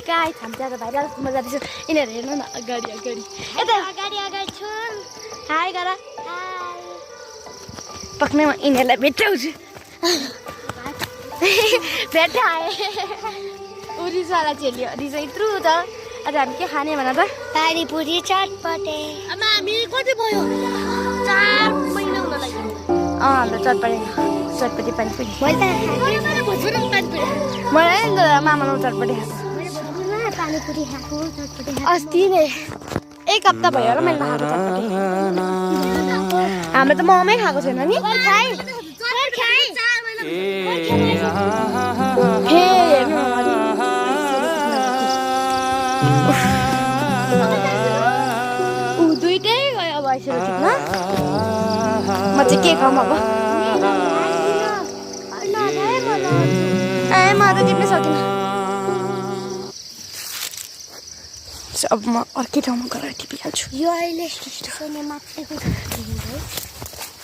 guys हामी चाहिँ viral स्कुलमा जाँदैछौँ यिनीहरू हेर्नु न अगाडि अगाडि यता अगाडि अगाडि छन् हाई गर हाय पक्नै म यिनीहरूलाई भेट्टाउँछु भेट्टाएँ ऊ रिसालाई चेल्यो रिसा यत्रो त आज हामी के खाने भन त पानीपुरी चटपटे आमा हामी कति भयो 4 महिना हुन लाग्यो हाम्रो चटपटी पानीपुरी मैले मलाई नि त मामाले चटपटी खाएको पानीपुरी खाएको चटपटे अस्ति नै 1 हप्ता भयो होला मैले नखाएको चटपटी हाम्रो त मोमोमै खाएको छैन नि हेर्नु ऊ दुइटै गयो अब यसरी ठिकमा म चाहिँ के खाऊँ अब ए म त टिप्नै सकिनँ अब म अर्कै ठाउँमा गएर टिपिहाल्छु यो अहिले मात्रेको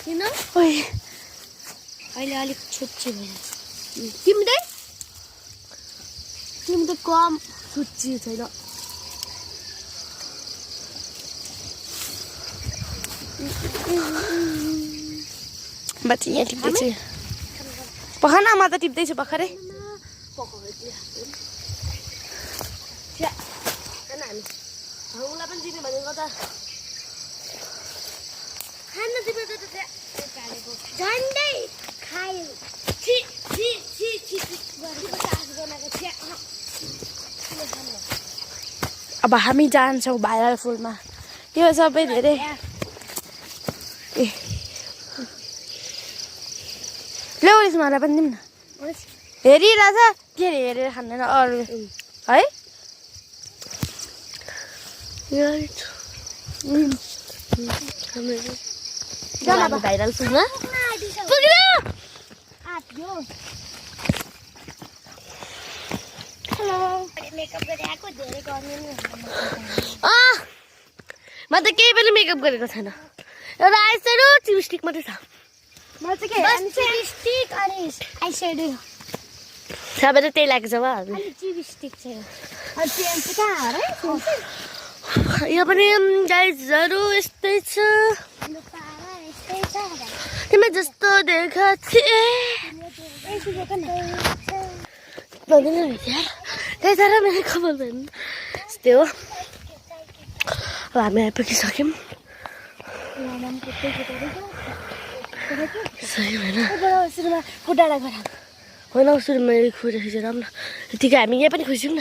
किन ओइ अहिले अलिक छुच्ची भइरहेछ तिमी त कम छुच्ची छैन म चाहिँ यहाँ टिप्दैछु भर्खर न म त टिप्दैछु भर्खरै पनि दिने भनेको त खान दिनु त झन्डै खायो छि छि छि छि अब हामी जान्छौँ भाइरल फुलमा यो सबै धेरै ए ल्याउ मलाई पनि दिउँ न हेरिरहेछ के अरे हेरेर खाँदैन अरू है भाइरल फुलमा म त केही पनि मेकअप गरेको छैन एउटा आइस्याडो लिपस्टिक मात्रै छ म चाहिँ के लिपस्टिक अनि आइस्याडो सबै त त्यही लाग्छ वा अनि लिपस्टिक छ अनि पेन चाहिँ कहाँ हो र यो पनि गाइजहरू यस्तै छ तिमी जस्तो देखा थिए त्यही तर मेरो खबर भएन यस्तै हो अब हामी आइपुगिसक्यौँ सही भएन होइन सुरुमा खुट्टा खिचेर आउँ न यतिकै हामी यहाँ पनि खुसियौँ न